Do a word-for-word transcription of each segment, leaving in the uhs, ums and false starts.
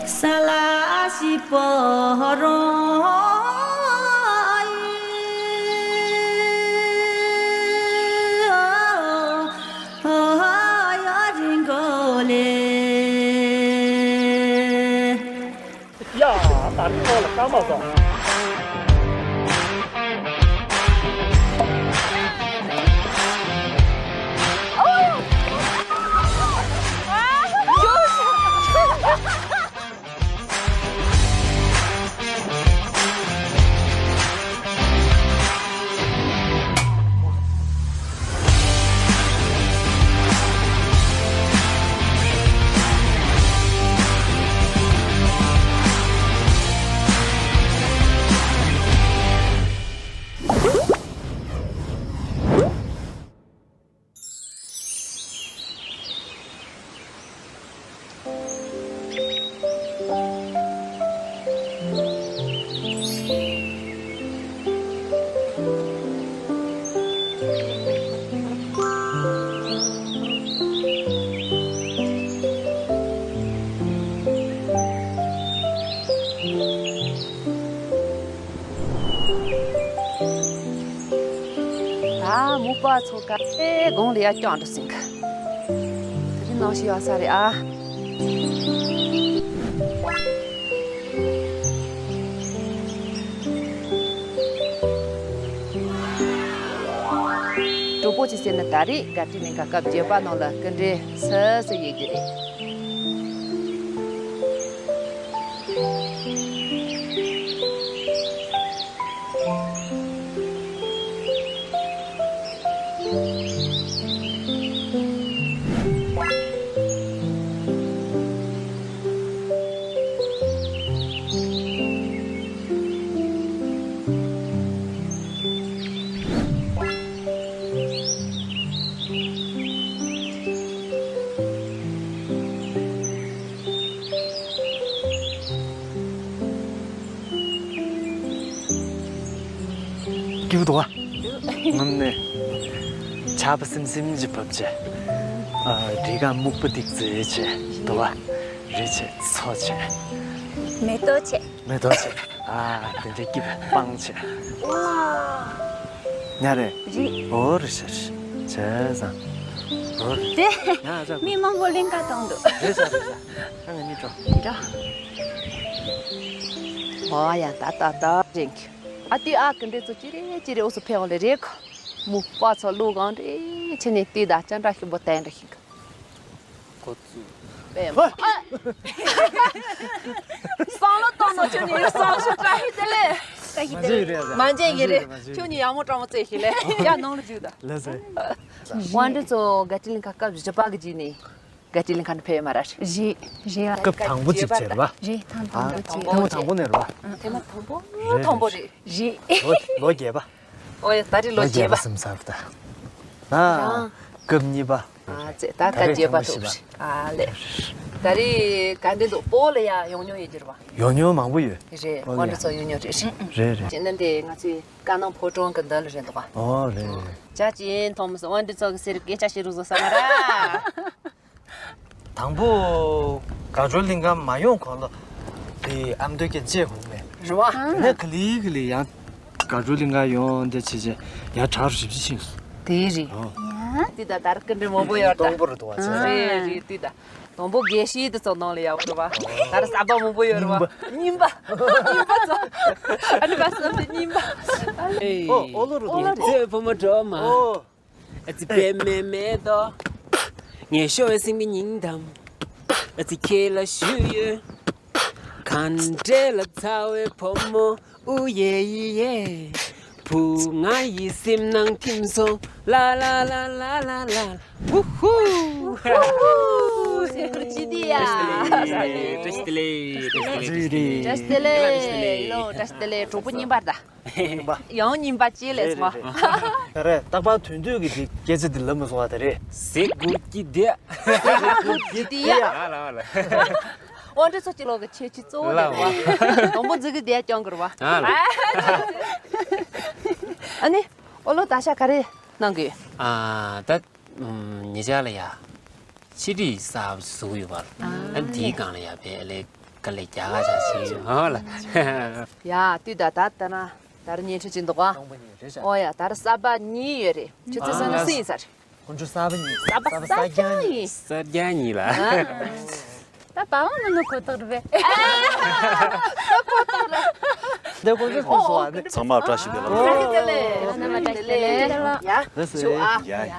ས་ལ་ཞིག་པོ་རོ་ཡ་རིང་གོ་ལེ། ཡ། ད་རིང་ནང་ལ་སྐར་མ་བཟང་། ད་མུ་པ་ཚོ་ཀ་ཨེ་དགོང་ལ་ཡ་སྐྱོང་འགྲོ་ཟིན་གི། དེ་རིང་ནང་ཞིག་ཡོད་ས་རེད་ཨ། གྲོགས་པོ་ཅི་ཟེར་ན་ད་རེས་ག་ཏི་ནས་ག་སྐབས་བརྗེད་པ་ནང་ལ་སྐུ་འདྲེ་སུ་སུ་ཡོད་ཀྱི་རེད། སྐྱིད་པོ་འདུག་བ། ངམ་ནས་ཆར་པ་སིམ་སིམ་ཅིག་བབས་བྱས། ཨ། རི་སྒང་སྨུག་པ་ཏིག་ཙེ་བྱས་འདུག་བ། རེད་བྱས་ཚོ་བྱས། མེ་ཏོག་བྱས། མེ་ཏོག་བྱས། ཨ། དེ་འདྲའི་སྐྱིད་པོ་སྤང་བྱས། ཉ་རེད། རེད། འོ་རེད་ཤག་རེད་བྱས་ཙང་། འོ་རེད། དེ་ཉ་ཨ་ཅག་མི་མང་པོ་གླིང་ག་གཏོང་འདུག་རེད་ཤག་རེད་ཤག་ཨ་ང་གཉིས་འགྲོ། འགྲོ། འོ་ཡ་ད་ད་ད་རིང་གི། ཨ་ཏི་ཨ་ཀི་འདྲེ་ཚོ་ཅི་རེད་ཅི་རེད་འུ་ཚོ་ཕེ་འོང་ལེ་རེད་གོ། མུ་པ་ཚོ་ལུ་གང་རེད་ཆེ་ནས་ཏི་ད་ཅན་དྲ་ཤི་བོ་ཏན་རེ་ཤིང་གི། ཁོ་ཚོ། པེ་མ། སང་ལོ་ཏོ་ནོ་ཁྱོད་ནི་སང་ཤི་དྲ་ཤི་དེ་ལེ། མ་འཇལ་གི་རེད། མ་འཇལ་གི་རེད། ཁྱོད་ནི་ཡག་མོ་དྲང་མོ་རྩེ་ཤི་ལེ། ཡ་ནང་ལ་འཇུག་ད། ལེ་ཟེ། ཝང་ཀྲི་ཚོ་ག་ཏི་ལིང་ག་སྐབས་བཞི་པ་གི་རྗེས་ནས། ག་ཏི་ལིང་ག་ནས་ཕེབས་མ་ར་རེད། རེད་རེད། སྐབས་དང་པོ་གཅིག་བྱས་རེད་པ། རེད་ཐེངས་དང་པོ་གཅིག་ཐེངས་མ་དང་པོ་ནས་རེད་པ། ཐེངས་མ་དང་པོ་རེད་དང་པོ་རེད། རེད། ལོ་ལོ་བརྒྱད་པ། ཨོ་ཡ་ད་རེས་ལོ་ལོ་བརྒྱད་པ། བརྒྱད་པ་སིམ་ས་རུ་ད། ཨ། རང་། སྐབས་གཉིས་པ། ཨ་ཙེ་ད་ད་སྐབས་རེས་བརྒྱད་པ་ཐེངས་མ་ཐུབ་བཞི་པ། རེད། ཨ་ལེ། ད་རེས་ག་འདྲ་འདུག་སྤོ་ལོ་ཡ་ཡོང་མྱོང་ཡོད་ཀྱི་རེད་པ། ཡོང་མྱོང་མང་པོ་ཡོད། རེད། སྤོ་ལོ་ཝང་ཀྲི་ཡ་ཚོ་ཡོང་མྱོང་རེད། རེད་རེད། བྱས་ན་འདི་ང་ཚོའི་ཀ་ནང་ཕོ་བྲང་གི་མདུན་ལ་རེད་འདུག་པ། ཨོ་རེད་རེད། ཅག་ཅིན་ཐོང་མི་སོང་ཝང་ཀྲི་ཚོ་གི་ཟེར་སྐད་ཆ་བཤད་རོགས་བཟོ་ས་མ་ར། དང་པོ་དགའ་སྐྱོ་གླིང་ག་མ་ཡོང་གོང་ལ་དེ་ཨ་མདོ་སྐད་བརྗེད་ཁོམ་མེད། རེད་བ། དེ་ནས་ག་ལེ་ག་ལེ་ཡང་དགའ་སྐྱོ་གླིང་ག་ཡོང་དེ་བྱས་བྱས་ཡང་གྲགས་རིམ་བཞིན་ཕྱིན་སོང་། དེ་རེད། ཨོ། ཡང་དེ་ད་ལྟར་སྐུ་མགྲོན་མང་པོ་ཡོད་ད། སྟོང་པོ་རེད་འདུག་བ་ཚེ། རེད་རེད་དེ་ད། དང་པོ་དགེ་བཤེས་དེ་ཚོ་ནང་ལ་ཡག་པོ་རེད་བ། ད་རེས་གསར་པ་མང་པོ་ཡོད་རེད་བ། རྙིང་པ། རྙིང་པ་ཚོ། ཨ་ནི་བ་བསམ་པའི་རྙིང་པ། ཨོ་ཨོ་ལོ་རུ་ཨོ་ལོ་རུ། ཚེ་ཕོ་མོ་གྲོགས་མ། ཨོ། ཨ་ཙི་པད་མེ་མེ་ཏོག་ངས་ཤོར་བའི་སེམས་ཀྱི་སྙིང་གཏམ། ཨ་ཙི་ཁྱེད་ལ་ཞུས་ཡོད། ག་འདྲས་ལ་ཚ་བའི་ཕོ་མོ། ཨུ་ཡེ་ཡི་ཡེ། བུ་ང་ཡི་སེམས་ནང་ཐིམ་སོང་། ལ་ལ་ལ། ཝུ་ཧུ། སེམས་ཀྱི་སྤྱི་དེ་ཡ། བཀྲ་ཤིས་བདེ་ལེགས། བཀྲ་ཤིས་བདེ་ལེགས། བཀྲ་ཤིས་བདེ་ལེགས། ལོ་བཀྲ་ཤིས་བདེ་ལེགས། གྲོགས་པོ་རྙིང་པ་རེད་ད། ཡང་རྙིང་པ་ཅི་ལས་སོང་། རེད་རེད། རྟག་པར་དོན་དུས་ཀྱི་དེ་སྐད་ཆ་དེ་ལབ་མི་སོང་བ་དེ་རེད། ཟེ་གུར་གྱི་དེ། ཟེ་གུར་གྱི་དེ་ཡ། ཨ་ལ་ཨ་ལ། དབང་འདྲེན་ཚོགས་ཀྱི་ལོག་གི་ཁྱད་ཆོས་གཙོ་བོ་དེ་རེད་བ། དང་པོ་འཛུགས་ཀྱི་དེ་ཡ་སྐྱོང་དགོས་རེད་བ། ཨ་ལ། ཨ་ནི་ཨོ་ལོ་ད་ཤ་ག་རེ་གནང་གི་ཡོད། ཨ་ད། ཉེ་ཆར་ལ་ཡ། ཆེད་སྒྲིག་གསར་པ་བཟོ་གི་ཡོད་པ། ཨ་ནི་དེའི་སྒང་ལ་ཡ་བས་ལས་ དཀའ་ལས་རྒྱག་ག་བྱ་ཞིག་ཡོད་ཧ་ལ། ཡ་དུས་ད་ད་ལྟ་ན་ད་རུ་ཉིན་ཁྲི་ཅིག་འདུག་ག་སྟོང་པ་ཉིད་རེད་ཤག་ཨོ་ཡ་ད་རུ་གསར་པ་གཉིས་ཡོད་རེད། ཆུ་ཚོད་སོང་ན་སུ་ཡིན་ས་རེད། ཁོང་ཚོ་གསར་པ་གཉིས་གསར་པ་གསར་རྐྱང་ཡིན། གསར་རྐྱང་ཡིན་ལ། ད་པ་ཝང་མི་ནུ་ཁོ་ཐག་རེད་པས། འདི་ཁོ་ཚོ་ཁོ་ཚོ་ཨ་ནི། ཚང་མ་བཀྲ་ཤིས་བདེ་ལེགས། བཀྲ་ཤིས་བདེ་ལེགས། རྣམ་པ་བཀྲ་ཤིས་བདེ་ལེགས། ཡ་ཡ་ཞུ་ཨ། ཡ་ཡ།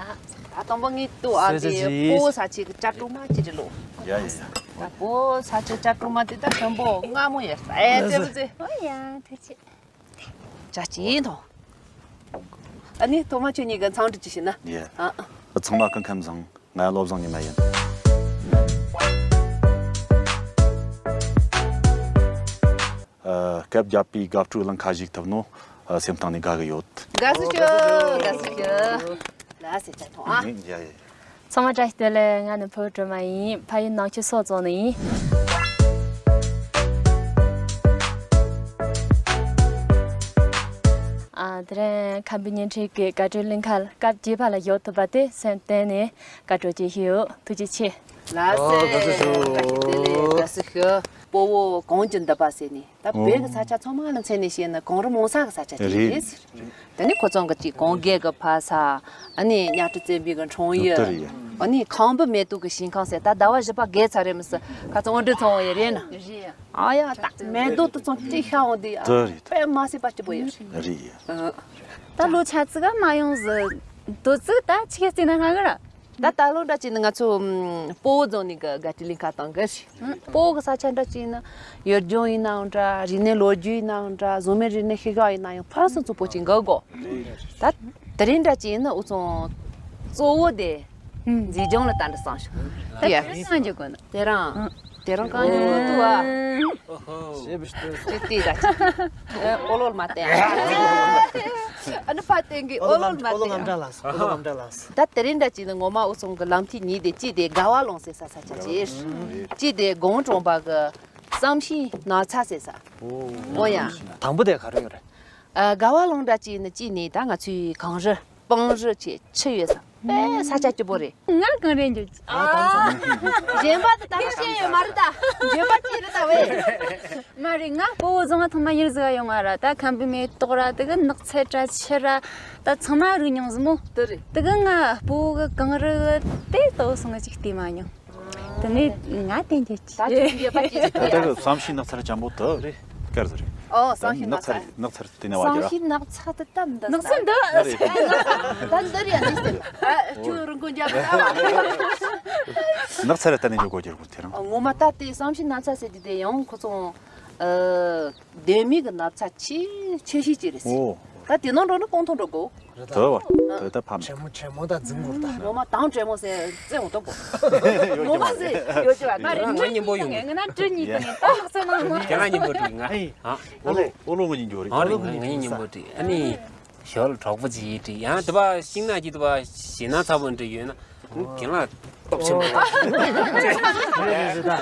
ད་དང་པོ་ངས་ལྟོས་ཨ། སོས་ཅི་དེ་ཅི། སྤོ་བོ་ས་ཆའི་གི་ཅ་ཀྲུ་མ་ཅི་རེད་ལོ། ཡ་ཡ་ཡ། ད་སྤོ་བོ་ས་ཆའི་ཅ་ཀྲུ་མ་དེ་ད་ཞིམ་པོ་མངར་མོ་ཡོད་ཨེ། ལགས་སོ། ཙེ་ཙེ། ཨོ་ཡ་ཐུགས་རྗེ་ཆེ། ཅ་ཅི་ཡིན་དང་། ཨ་ནི་ཐོག་མ་ཁྱོད་གཉིས་ཀྱི་འཚམས་འདྲི་ཅིག་ཞུས་ན། ཡ། ཨ། ཚང་མ་སྐུ་ཁམས་བཟང་། ང་བློ་བཟང་ཉི་མ་ཡིན། ཨ། སྐད་རྒྱབ་པའི་དགའ་སྤྲོའི་གླིང་ཁ་ཞུགས་ཐུབ་ནོ། ཨ། སེམས་གཏིང་ནས་དགའ་གི་ཡོད། དགའ་བསུ་ཞུ། དགའ་བསུ་ཞུ། ལགས་སེ་ཅ་ཐོང་ཨ། ཡ་ཡ། ཚང་མ་བཀྲ་ཤིས་བདེ་ལེགས། ང་ནི་ཕུ་བོ་སྒྲོལ་མ་ཡིན། ཕ་ཡུལ་ནག་ཆུ་སོག་རྫོང་ནས་ཡིན། ཨ། དེ་རིང་ཁམས་པའི་བརྙན་འཕྲིན་གྱི་དགའ་སྤྲོའི་གླིང་ག་སྐབས་བརྒྱད་པ་ལ་ཡོད་ཐུབ་པ་དེ་སེམས་གཏིང་ནས་དགའ་སྤྲོ་སྐྱེས་ཡོད། ཐུགས་རྗེ་ཆེ། ལགས་སེ། ཨོ་དགའ་བསུ་ཞུ། བཀྲ་ཤིས་བདེ་ལེགས། དགའ་བསུ་ཞུ། སྤོ་བོ་གངས་ཀྱི་མདུད་པ་ཟེར་ནས། ད་བོད་ཀྱི་ས་ཆ་ཚང་མ་ལ་མཚོན་ནས་བཤད་ན་གངས་རི་མང་ས་གི་ས་ཆ་ཅིག་རེད། རེད། དེ་ནི་ཁོ་ཚང་གི་ཅིག་གངས་རྒན་གི་ཕ་ས། ཨ་ནི་གཉའ་ཁྲི་བཙན་པོའི་གི་འཁྲུངས་ཡུལ། དེ་རེད། ཨ་ནི་ཁམས་པའི་མེ་ཏོག་གི་ཞིང་ཁམས་ཟེར། ད་ཟླ་བ་བཞི་པ་བརྒལ་ཚར་རེད་མི་སྲིད། ཁ་ཚང་འོ་འདྲི་ཚང་བ་ཡི་རེད་ན། རེད། ཨ་ཡ་ད་མེ་ཏོག་དེ་ཚང་ཅིག་ཤ་འོང་དུས་ཨ། དེ་རེད། དཔེ་མ་སྲིད་པ་སྐྱིད་པོ་ཡོད་རེད། རེད། ཨ། ད་ལོ་ཆ་ཙིག་ག་མ་ཡོང་ཟི། དོ་ཙིག་ད་ཆི་གེ་རྩིས་ན་ཧ་གི་ར། ད་ད་ལོ་འདྲ་ཅིག་ནི་ང་ཚོ་ཨམ། སྤོ་བོ་རྫོང་ནས་གི་དགའ་སྤྲོའི་གླིང་ག་བཏང་གི་རེད། སྤོ་བོ་གི་ས་ཆ་འདྲ་ཅིག་ནི་ཡུལ་ལྗོངས་ཡིན་ནའང་འདྲ། རིག་གནས་ལོ་རྒྱུས་ཡིན་ནའང་འདྲ། བཟང་མིན་རིག་གནས་ཤེས་ག་ཡིན་ན་ཡང་ཕུན་སུམ་ཚོགས་པོ་ཅིག་འགག་གོ། ད་དེ་རིང་འདྲ་ཅིག་ནི་འུ་ཚང་གཙོ་བོ་དེ་ཨུམ། མཛེས་ལྗོངས་ལ་ད་འདྲ་བསམ་བྱུང་། ད་དེ་ཡ། དེ་རིང་གང་རྒྱུ་དགོས་ན། དེ་རང་། དེ་རང་གང་ཡིན་མི་ཐུབ་ཨ། ཞེས་པའི་ལྟོས། ཅི་སྟེ་ད་ཅི། ཨོ་ལོ་མ་བསྟན། ཨ་ནི་ཕ་བསྟན་གི་ཨོ་ལོ་མ་བསྟན། ཨོ་ལོ་ངམ་འདྲ་ལགས། ཨོ་ལོ་ངམ་འདྲ་ལགས། ད་དེ་རིང་འདྲ་ཅིག་ནི་ངོ་མ་འུ་ཚང་གི་ལམ་ཐིག་གཉིས་དེ་གཅིག་དེ་དགའ་བ་ལུང་ཟེར་ས་ས་ཆ་ཅིག་གཅིག་དེ་སྒང་དྲུང་པ་གི་བསམ་ཤིང་ནགས་ཚལ་ཟེར་ས། ཨོ་ཡ། དང་པོ་དེ་ག་རེ་ཡོད་རེད། ཨ། དགའ་བ་ལུང་འདྲ་ཅིག་ནི་གཅིག་ནི་ད་ང་ཚོའི་གངས་རི། སྤང་རི་ཆེ་ཆུ་ཡོད་ས། དཔེ་ས་ཆ་སྐྱིད་པོ་རེད། ང་གང་རེད་འགྱོ། ཨ། གཞན་པ་དེ་ད་ཤེས་ཡོད་མ་རེད་ད། འགྱོད་པ་སྐྱེ་རེད་ད་བས། མ་རེད། ང་སྤོ་བོ་རྫོང་ང་ཐེངས་མ་ཉེར་ཟིག་ག་ཡོང་ང་ར། ད་ཁམས་པའི་མེ་ཏོག་ར། དེ་གི་ནགས་ཚལ་ར་ཆུ་ར། ད་ཚང་མ་རིག་མྱོང་ཟིག་མོ། དེ་རེད། དེ་གི་ང་སྤོ་བོ་གི་གངས་རི་གི་དེ་ལྟ་བུ་སོང་ངི་ཅིག་བལྟས་མ་མྱོང་། དེ་ནས་ང་དེ་འགྱོད་ཀྱི། ད་ཁྱོད་འགྱོད་པ་སྐྱེ་ཟིག་ད་ལྟ་གི་བསམ་ཤིང་ནགས་ཚལ་འཇམ་པོ་དེ་རེད། སྐར་ཟིག་རེད། ཨོ་བསམ་ཤིང་ནགས་ཚལ། ནགས་ཚལ་དེ་ནས་བ་བསམ་རྒྱ་ཤིང་ནགས་ཚལ་དེ་ད་འདི་ནགས་ཚལ་འདི། ད་འདི་རེད་ཡ་འདི་ཟེར། ཨ་ཁྱོད་རང་གོ་འཇམ་པོ་ད་བ། ནགས་ཚལ་ལ་ད་ནས་འགྱོད་དགོས་རྒྱུ་རེད་དེ་རང་། ངོ་མ་ད་དེ་བསམ་ཤིང་ནགས་ཚལ་ཟེར་དུས་དེ་ཡང་ཁོ་ཚོ། ཨ། ལྡེ་མིག་གི་ནགས་ཚལ་ཆེ་ཆེ་ཤོས་ཅིག་རེད་ཟེར། ཨོ། ད་དེ་ནང་འགྲོ་ན་སྤང་ཐང་འགྲོ་དགོས། དེ་བ། དེ་ད་ཕམ། དྲེད་མོང་དྲེད་མོང་ད་འཛིན་དགོས་ད། ངོ་མ་དང་དྲེད་མོང་ཟེར་རྩེ་འོང་དོ་པོ། ཡོད་ཀྱི་མ་ངོ་མ་ཟེར་ཡོད་ཀྱི་མ་རེད། ང་མི་སྙིང་པོ་ཡོང་གི། ང་ན་དྲི་ཉིད་དུ་ནས་ད་ལག་ཚོད་ནང་ངོ་། ཁྱེད་རང་སྙིང་པོ་དྲི་ང་། ཨ། ཨོ་ལོ་ཨོ་ལོ་ངོ་སྙིང་པོ་དྲི། ཨ་རེད་ང་ངའི་སྙིང་པོ་དྲི། ཨ་ནི། ཞོལ་གྲོགས་པོ་ཅིག་ཡིན་དྲི། ཡང་དེ་བ་ཤིང་ནགས་ཀྱི་དེ་བ་ཞེ་ན་ཚ་པོ་འདྲ་ཡོད་ན། རྒན་ལགས་སྟོབས་ཆེན་པོ། རེད་རེད་ད།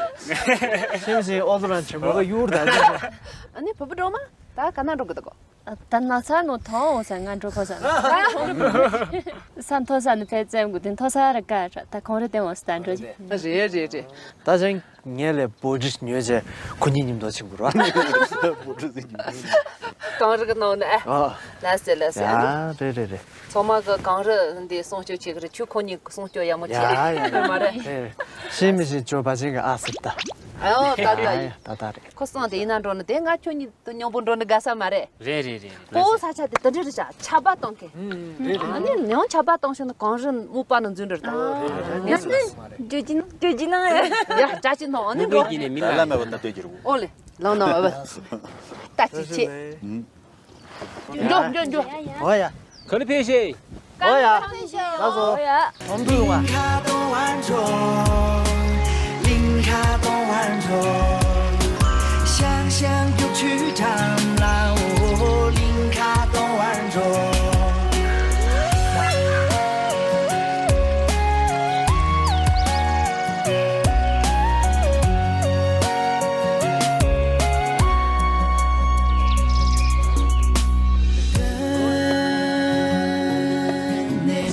ཤིང་ཞིག་ཨོ་ལོ་རང་ཆེན་པོ་ག་ཡུར་ད། ཨ་ནི་བུ་བུ་སྒྲོལ་མ་ད་ག་ན་འགྲོ་གི་འདུག་གོ། ད་ནགས་ཚལ་ནང་ཐོན་འོང་ཟེར། ང་འགྲོ་དགོས་ཟེར། ས་མཐོ་ས་ནས་ཕེབས་ཙམ་གི་དེ་མཐོ་ས་རུ་བཀག་ར། ད་གངས་རི་སྟེང་འོང་ཟེར། ད་འགྲོ་གི། རེད་རེད་རེད། ད་ཅང་ངས་ལས་བོ་ཏྲི་ཉོས་བྱས་ཁོ་གཉིས་མཉམ་དུ་ཕྱིན་དགོས་ར། བོ་ཏྲི་ཟིན་གྱི་མི་འདུག་གངས་རི་གི་ནང་ནས། ཨ། ལགས་སེ་ལགས་སེ། ཡ་རེད་རེད་རེད། ཚང་མ་གི་གངས་རི་འདི་སྲུང་སྐྱོབ་བྱེད་གི་རེད། ཁྱོད་ཁོ་གཉིས་སྲུང་སྐྱོབ་ཡག་མོ་བྱེད། ཡ་ཡ་ཡ། མ་རེད། རེད་རེད། ཤེས་མི་ཤེས་ཅོ་པ་ཅན་གི་ཨ་སི་ད། ཨོ་ད་ད་ཡ། ཡ་ད་ད་རེད། ཁོ་སང་དེ་ཡིན་ན་འགྲོ་ནི་དེ་ང་ཁྱོད་གཉིས་དུ་མཉམ་པོ་འགྲོ་ནི་དགའ་ས་མ་རེད། རེད་རེད་རེད། སྤོ་བོ་ས་ཆ་དེ་དེ་འདྲ་རེད་ཤག་ཆར་པ་གཏོང་མཁན། ཨ་ནི་ཡང་ཆར་པ་གཏོང་ཤོག་ན་གངས་རི་སྨུག་པ་ནང་འཛུལ་འགྲོ་རེད་ད། ང་ཚོ་འགྲོ་གི་ན་འགྲོ་གི་ན། ཡ་བཀྲ་ཤིས་ཐོང་། ཨ་ནི་འགྲོ། ཨོ་ལེ་ལང་ན་བ་ན་ལྟོས་ཀྱི་རེད། ཨོ་ལེ་ལང་ན་བ་བ། ད་ཅི་ཆེ། འགྲོ་འགྲོ་འགྲོ། ཨོ་ཡ། ག་ལ་ཕེབས་ཤེས། ཨོ་ཡ། ལགས་སོ། ཨོ་ཡ། ཁོང་ཁྲོ་ཡོང་བ།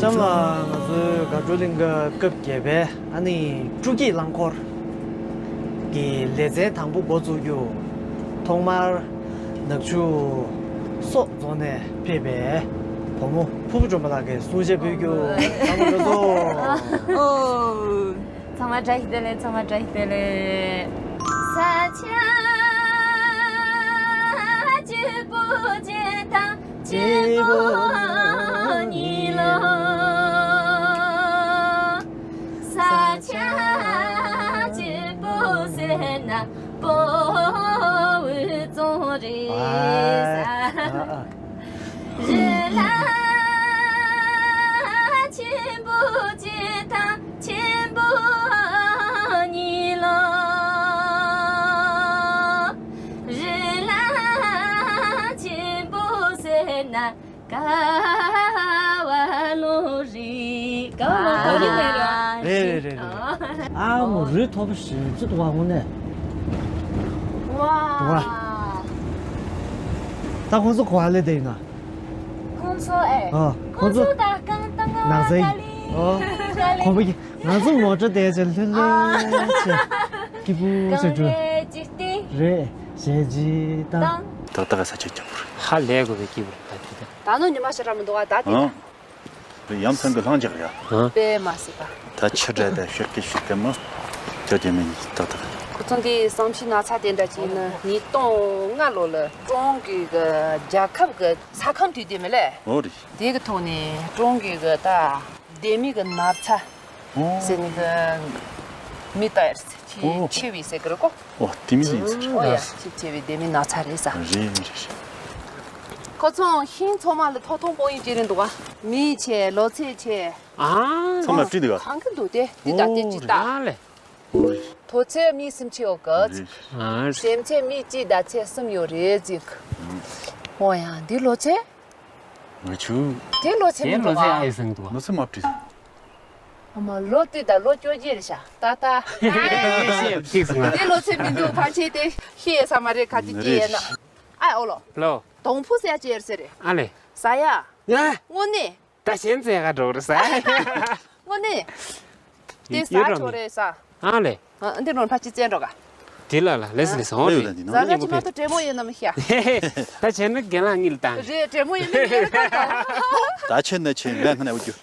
གཤམ་ལ་ང་ཚོའི་དགའ་སྤྲོ་གླིང་ག་སྐབས་བརྒྱད་པའི་ཨ་ནི་སྤྲོ་སྐྱིད་རླངས་འཁོར། གི་ལེ་ཚན་དང་པོ་འགོ་འཛུགས་རྒྱུ། ཐོག་མར་ནག་ཆུ་སོག་རྫོང་ནས་ཕེབས་པའི་བུ་མོ་ཕུར་བུ་སྒྲོལ་མ་ལགས་ཀྱིས་གསུང་བཤད་ཕུལ་རྒྱུ། ཚང་མ་ལ་འགྲོ་སོང་། ཨོ། ཚང་མ་བཀྲ་ཤིས་བདེ་ལེགས། ཚང་མ་བཀྲ་ཤིས་བདེ་ལེགས། ས་ཆ་གཅིག་པོ་བྱེད་དང་གཅིག་པོ་ཡིན་ལོ། ས་ཆ་གཅིག་པོ་ཟེར་ན་སྤོ་བོའི་རྫོང་རེད། ཨ། ཨ། ཨ། རི་ལ་ཆེན་པོ་གཅིག་དང་ཆེན་པོ་གཉིས་ལོ། རི་ལ་ཆེན་པོ་ཟེར་ན་ཀ་བ་ལུང་རེད། ཀ་བ་ལུང་ག་རེ་ལས་ར། རེད་རེད་རེད་རེད། ཨ་མོ་རི་མཐོ་པོ་ཞེ་གཅིག་འདུག་པ་དངོས་གནས། ཝ། ད་ཁོང་ཚོ་ག་པར་སླེབས་བསྡད་ཡིན་ན། ཁོང་ཚོ་ཨེ། ཨ། ཁོང་ཚོ་ད་རྐང་ཐང་ནགས་ཚལ་ཡིན། ཨོ། ཁོང་པོ་ང་ཚོ་མོ་ཊ་དེ་ཚོ་ལྷོད་ལྷོད་བྱས། སྐྱིད་པོ་བྱས་འགྲོ། རེད། ཞལ་གྱིས་བཏང་། ཏག་ཏག་ས་ཆ་སྐྱོ་པོ་རེད། ཧ་ལས་དགོས་པའི་སྐྱིད་པོ་རེད་ད་དེ་ད། ད་ནོ་ཉི་མ་ཞེ་དྲག་མི་འདུག་ཨ་ད་དེ། ཨང་། ཡ་མཚན་གྱི་ལྷང་རྒྱག་ཡ། ཨང་། དཔེ་མ་སྲིད་པ། ད་ཆུ་འདྲ་ད་ཤོར་གི་ཤོར་གི་མོ། ཁྱོད་ཀྱི་མིང་ཏག་ཏག་ཁོ་ཚོ་གི་བསམ་ཤེས་ན་ཚ་དེ་འདྲ་ཅིག་ནི་ཉིས་སྟོང་ལྔ་ལོ་ལ་ཀྲུང་གི་གི་རྒྱལ་ཁབ་གི་ས་ཁམས་དུས་དེ་མི་ལས། འོ་རེད། དེ་གི་ཐོག་ནས་ཀྲུང་གི་གི་ད་ལྡེ་མིག་གི་ན་ཚ། ཨོ། ཟེར་ནི་གི་མི་ལྟ་ཡར་ཆེ་ཨོ། ཆེ་བའི་ཟེར་གི་རེད་གོ། ཨོ་དེ་མི་ཟེར་ཟེར། ཨོ་ཡ་ཆེ་ཆེ་བའི་ལྡེ་མིག་ན་ཚ་རེད་ས། རེད་རེད་རེད། ཁོ་ཚོ་ཤིང་ཚོ་མ་ལ་ཐོག་ཐོག་པོ་ཡིན་ཅེ་རེད་འདུག་ག་མི་ཆེ་ལོ་ཚད་ཆེ། ཨ། ཚང་མ་བྲིས་འདུག་ག་གང་གི་འདུག་དེ་དེ་ད་དེ་ཅི་ད། ཨ་ལེ། ཐོ་ཚད་མི་སུམ་ཅུ་ཡོད་གི། ཨ། སེམས་ཚད་མི་གཅིག་ད་ཚད་གསུམ་ཡོད་རེད་ཅིག་ཨོ་ཡ་འདི་ལོ་ཚད། ང་ཆུ། དེ་ལོ་ཚད་མི་དེ་ལོ་འདུག་ཚད་ཨ་ཨེ་སང་འདུག་ལོ་ཚད་མ་བྲིས། ཨ་མ་ལོ་དུས་ད་ལོ་བཅོ་བརྒྱད་རེད་ཤག་ད་ལྟ། ཨེ་ཤེས་ཐིག་སོང་ང་། དེ་ལོ་ཚད་མི་འདུག་ཕལ་ཆེར་དེ་ཤེས་ས་མ་རེད་ག་དེ་སྐྱེས་ཡས་ན། ཨ་ཨོ་ལོ། ལོ། དོང་ཕུ་ཟེར་ཡ་ཅེར་ཟེར་རེད། ཨ་ལེ། ཟ་ཡ། ཡ། དངོས་གནས། ད་གཞན་བཙལ་ག་འགྲོ་རེད་ཟ། དངོས་གནས། དེ་ཟ་ཆོག་རེད་ཟ། ཨ་ལེ། ཨ་འདི་ནོར་ཕ་ཅི་བཙལ་འགྲོ་ག་དེ་ལ་ལ་ལེས་ལེས་ཧོ། ཟ་ན་ཅི་མ་གཏོགས་བྲེ་མོ་ཡོད་ན་མི་ཤ། ད་བྱས་ན་རྒན་ལགས་གཉིད་ལ་བཏང་། རེད་བྲེ་མོ་ཡོད་ན་ངེད་ལ་བཏང་། ད་ཆེ་ན་ཆེ་ངས་ཁ་ནས་འུ་རྒྱུ།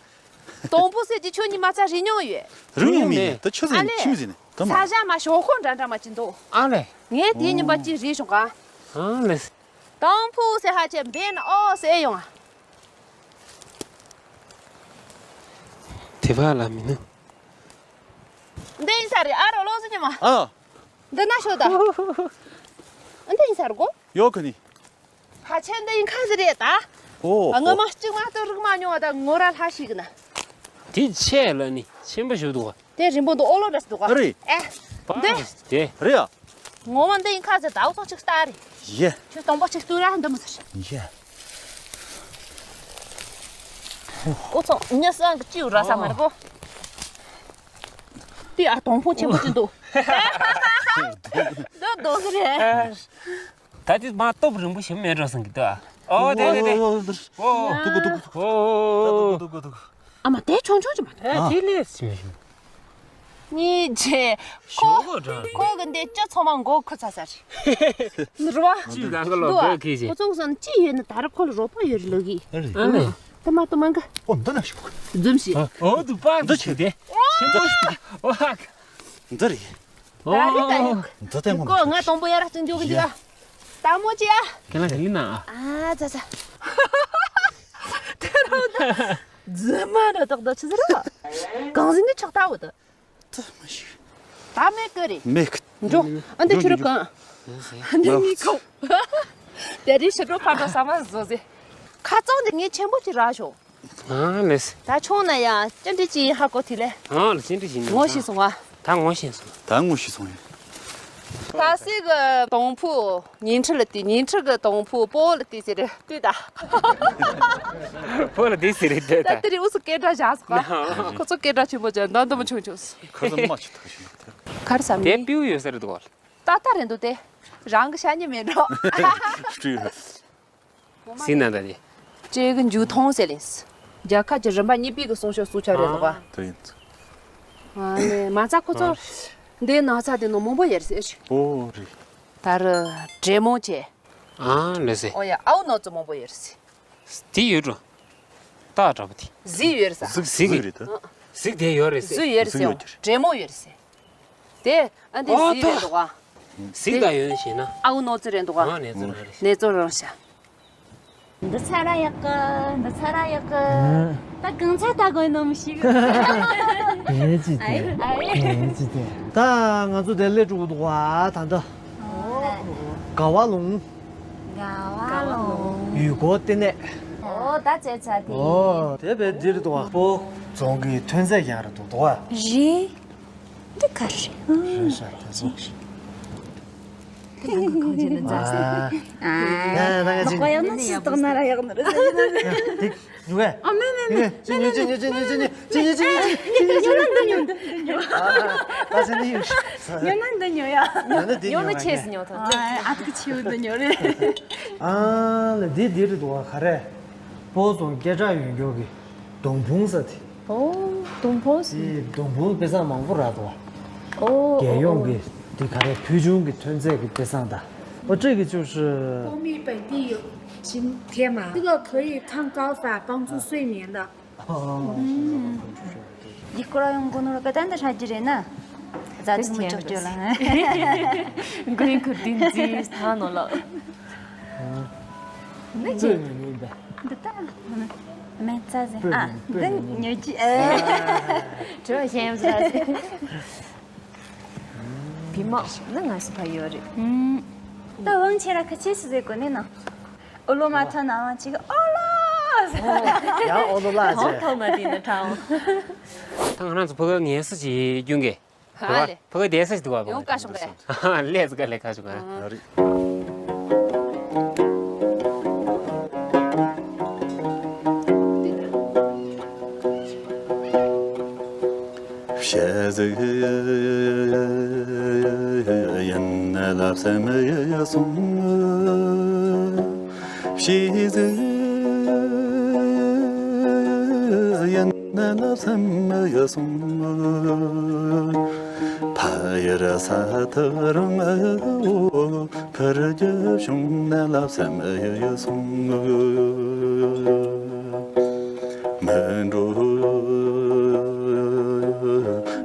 དོང་ཕུ་ཟེར་གྱི་ཁྱོད་གཉིས་མ་ཚ་རི་ཉོ་ཡོད། རི་ཉོ་མི་ད་ཆུ་ཟིན་ཆུ་མི་ཟིན་ད་མ། ས་ཞ་མ་ཞོག་ཁོ་འདྲ་འདྲ་མ་ཅི་འདུག་ཨ་ལེ། ངས་དེའི་ཉིན་པ་ཅི་རི་བྱུང་ག་ཨ་ལེ། དོང་ཕུ་ཟེར་ཧ་ཆེ་འབེན་ཨོ་ཟེར་ཡོང་ཨ། དེ་བ་ལ་མི་ནུ། འདི་ཡིན་ས་རེད་ཨ་རོ་ལོ་སི་ཉི་མ། ཨ། འདི་ན་ཤོད་ད། འདི་ཡིན་ས་རེད་གོ། ཡོ་ཁ་ནི། ཕ་ཆེན་འདི་ཡིན་ཁ་ཟི་རེད་ད། ཨོ། ང་མ་གཅིག་མ་གཏོགས་རིག་མ་མྱོང་བ་ད་ངོ་ར་ལྷ་ཞིག་ན། དེ་ཆེ་ལ་ནི་ཆེན་པོ་ཞིག་འདུག་ག་དེ་རིང་པོ་འདུག་ཨོ་ལོ་རེད་འདུག་ག་ཨ་རེད། ཨེ། འདི། དེ། རེད་ཡ། ངོ་མ་འདི་ཡིན་ཁ་ཟི་ད་འུ་ཚོ་གཅིག་ལྟ་རེད། ཡེ། ཁྱོད་སྟོང་པ་གཅིག་ལྟོས་ར་འདི་མི་ཟེར། ཡེ། ཨོ་ཚོ་ཉི་སང་གི་ཅིའུ་ར་ས་མ་རེད་གོ། དེ་ཨ་དོང་ཕུ་ཆེན་པོ་ཅིག་འདུག་འདི་རྡོ་ཟེར་རེད། ད་དེ་མ་སྟོབས་རིང་པོ་ཞིག་མེད་འགྲོ་སང་གི་འདུག་ཨ། ཨོ་དེ་དེ་དེ། ཨོ། ཏུ་ཀུ་ཏུ་ཀུ་ཏུ། ཨོ། ཏུ་ཀུ་ཏུ་ཀུ་ཏུ། ཨ་མ་དེ་ཆུང་ཆུང་ཅིག་མ་རེད། ཨ་དེ་ལས་ཞིག་མ་ཞིག་གཉིས་བྱས། ཞོག་ཁོ་གོ་འདྲ། ཁོ་གི་འདི་སྤྱི་ཚོགས་མ་མགོ་ཁུ་ཚ་ཚ་རེད། ནི་རུ་བ། ཅི་གང་གི་ལོ་འདུག་ག་ཁེ་ཅི། ཁོ་ཚོ་གསུམ་ཅི་ཡོད་ན་ད་རུ་ཁོ་ལ་རོགས་པ་ཡོད་རེད་ལོ་གི། ཨ་རེད། ཨ་ལེ། ད་མ་ཏོ་མང་ག་ཨོ་འདི་ན་ཞོག་འཛུམ་ཞིག་ཨོ་འདུག་པ་འདི་ཆེ་དེ། ཆེན་པོ་ཞིག་ཨོ་ཧ། འདི་རེད། ད་རེད་ད་ཡོད། འདི་ལྟ་ངོ་ཁོ་ང་དང་པོ་ཡར་བརྩི་འཇོག་གི་འདུག་ག་ལྟད་མོ་ཅི་ཨ། ཁྱེད་རང་ག་ལི་ན་ཨ། ཨ་ཙ་ཙ། དེ་རུ་ད། རྫུན་མ་འདྲ་ཏག་ཏག་ཆི་ཟེར་ར། གང་ཟིན་ནི་ཆགས་ལྟ་བུ་ད། ད་མི་ཤི། ད་མེད་ཀི་རེད། མེད་ཀི། འགྲོ། ཨ་འདི་ཁྱོད་རུ་གང་། འདི་མི་ཁོ། དེ་རིང་ཕྱི་དྲོ་ཕར་འགྲོ་ཟ་མ་བཟོ་ཟེ། ཁ་རྩང་འདི་ངས་ཆེན་པོ་ཅིག་རག་ཤོག་ཨ་ལེས། ད་ཆུང་ན་ཡང་ཅི་འདྲ་ཅིག་ཡིན་ཧ་གོ་དེ་ལས། ཨ་ལེ་ཅི་འདྲ་ཅིག་ཡིན་ངོ་ཤེས་སོང་ཨ། ད་ངོ་ཤེས་སོང་། ད་ངོ་ཤེས་སོང་ཡིན། ད་སྲིད་གི་དོང་ཕུ་ཉིན་ཁྲི་ལ་དེ་ཉིན་ཁྲི་གི་དོང་ཕུ་སྤོ་ལ་དེ་ཟེར་རེད་དུས་ད། སྤོ་ལ་དེ་ཟེར་རེད་དུས་ད། ད་དེ་རིང་འུ་ཚོ་སྐད་གྲགས་བཞག་སོང་ཨ། ཁོ་ཚོ་སྐད་གྲགས་ཆེན་པོ་བྱས་འདམ་འདམ་ཆུང་ཆུང་། ཁ་ཚ་མ་ཆུ་ཐག་ཞིག་ནོག་ད། གར་ས་མི། དེ་པིའུ་ཡོད་ས་རེད་དོ། ཏག་ཏག་རེད་འདུག་སྟེ། རང་གི་ཤ་ཉེ་མེད་འགྲོ། སྤྲུལ། སྲིད་ན་ད་དེ། ཅེ་གི་འཇུ་ཐོང་ཟེར་ལེན། རྒྱལ་ཁབ་ཀྱི་རིམ་པ་གཉིས་པའི་གི་གསུང་ཆོས་གསུང་ཆ་རེད་འདུག་ག་དེ་ཡིན། ཨ་ནི་མ་རྩ་ཁོ་ཚོ། འདི་ན་ཚ་དེ་ནོ་མང་པོ་ཡར་སེ་ཨེ་ཤི། ཨོ་རེད། ད་རུ་འབྲས་མོ་ཆེ། ཨ་ལེ་སེ། ཨོ་ཡ་ཨའུ་ནོ་ཙི་མང་པོ་ཡར་སེ། དེ་ཡོད་འགྲོ། ཏག་འདྲ་པོ་དེ། གཟིག་ཡོད་རེད་ས། གཟིག་གཟིག་རེད་ད། གཟིག་དེ་ཡོད་རེད་སེ། གཟིག་ཡོད་རེད་སེ། གཟིག་ཡོད་ཀྱི་རེད། འབྲས་མོ་ཡོད་རེད་སེ། དེ་ཨ་འདི་ཨོ་གཟིག་རེད་ད། འདུག་ག་གཟིག་ད་ཡོད་ཤེ་ན། ཨའུ་ནོ་ཙི་རེད་འདུག་ག་ཨ་ནེ་ཙི་རང་རེད། ནེ་ཙི་རང་ཤ། འདི་ཚ་ར་ཡག་གི། འདི་ཚ་ར་ཡག་གི། ཨ། ད་གང་ཚ་ལྟ་དགོས་ནམ་ཞིག་དེ་ཅི་དེ། ཨ་ཡེ། དེ་ཅི་དེ། ད་ང་ཚོ་དེ་སླེབས་འགྲོ་གི་འདུག་ག་ད་ལྟ། ཨོ། དགའ་བ་ལུང་། དགའ་བ་ལུང་། ཡུལ་སྐོར་ལྟེ་གནས། ཨོ་ད་བྱས་ཚ་དེ། ཨོ་དེ་བས་འདི་རེད་འདུག་ག་སྤོ་རྫོང་གི་ཐོན་རྫས་ཀྱང་རེད་འདུག་ག་རེད། འདི་ག་རེད། རེད་ཤག་དེ་ཚོ། ཁོང་ཁྱེད་ནི་མཛའ་སེ། ཨ། ཡ་ཡ་ད་ག་ཅིག་མགོ་ཡག་ན་སུ་སྟག་ན་ར་ཡག་ན་རེད་ཟེར་གྱི་ན་རེད། ཡ་དེ་ཉུ་གས། ཨ་མེ་མེ་མེ། ཅི་ཉུ་ཅི་ཉུ་ཅི་ཉུ་ཅི་ཉུ་ཅི་ཉུ་ཅི་ཉུ་ཅི་ཉུ་ཉུ་ན་འདི་ཉུ་འདི་འདི་ཉུ། ད་ཟེར་ནི་ཡུ། ཉུ་ན་འདི་ཉུ་ཡ། ཉུ་ན་འདི་ཉུ་ཉུ་ན་ཆེ་སི་ཉུ་ཐོན། ཨ་ཨ་ཏི་ཆེ་བོ་འདི་ཉུ་རེད། ཨ་ལ་འདི་འདི་རེད་འདུག་ག་ག་རེ། སྤོ་རྫོང་སྐད་གྲགས་ཡོད་མཁན་གྱི་སྡོང་ཕུང་ཟེར་དེ། 哦，东坡是。 དེ་སྡོང་ཕུང་དཔེ་བཟང་མང་པོ་རག་འདུག་ག 哦 རྒྱལ་ཡོངས་ཀྱི་དེ་ག་རེ་ཕུལ་བྱུང་གི་ཐོན་རྫས་ཀྱི་དཔེ་བཟང་དང་། 哦，这个就是 蜂蜜本地有，行，天麻，这个可以抗高反，帮助睡眠的。 ཡིག་སྐོར་ཡོང་གོ་ནོ་ར་ག་ད་འདི་ཧྲ་རྒྱུ་རེད་ན། རྫ་ཆུ་མི་ཆོག་རྒྱུ་ལ། མགོན་ཁུར་དིན་ཛི་ཐ་ནོ་ལ། ནི་ཅི། འདི་ད། མེ་ཙ་ཟེ། ཨ། འདི་ཉོ་ཅི། ཨེ། བྲོ་ཞེམ་ས་ཟེ། བི་མ་ནི་ང་སི་ཕ་ཡོད་རེད། ད་དབང་ཆེ་ར་ཁ་ཆེ་སི་ཟེ་གོ་ནི་ན། ཨོ་ལོ་མ་ཐོན་ན་ཨང་ཅིག་ཨོ་ལོ། ཡང་ཨོ་ལོ་ལ་ཐོག་ཟེ། ཐོག་མ་དེ་ནི་ཁྲའོ། ད་ང་རང་ཚོ་ཕ་གི་ངལ་གསོ་ཅིག་རྒྱུན་གི། ཧ་ལེ། ཕ་གི་བསྡད་ས་ཞིག་འདུག་བ། ཡོང་ཀ་ཤོག་རེད། ལས་ཀ་ལས་ཀ་ཞུ་ག་ཨ་རེད། ཞེས་ཟིག་ཡིན་ལབ་སེམས་སོང་། ཞེས་ཟིག་ཡིན་ནས་ལ་སེམས་སོང་། ཕ་ཡུལ་ས་ཐག་རིང་འོ། ཕར་རྒྱབ་བྱུང་ནས་ལ་སེམས་སོང་། མི་འགྲོ་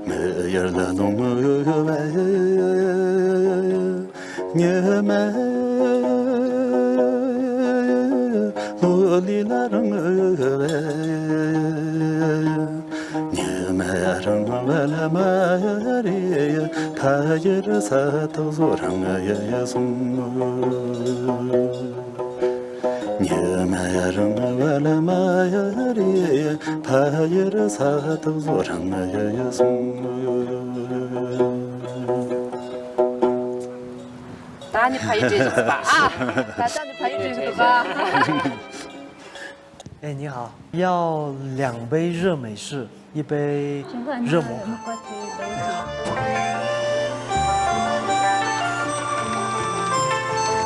མི་ཡར་ལ་ལོང་བས། ཉི་མ་ལོ་ལི་ལ་རང་བས། ཉི་མ་རང་བ་ལ་མ་རེད། ཕ་ཡུལ་ས་ཐག་བཟོ་རང་ཡ་སོང་། ཉི་མ་རང་བ་ལ་མ་རེད། ཕ་ཡུལ་ས་ཐག་བཟོ་རང་ཡ་སོང་། ད་ནི་ཕ་ཡུལ་བྲིས་སོང་པ། ཨ། ད་ལྟ་ནི་ཕ་ཡུལ་བྲིས་སོང་པ། 哎，你好，要两杯热美式，一杯热摩卡。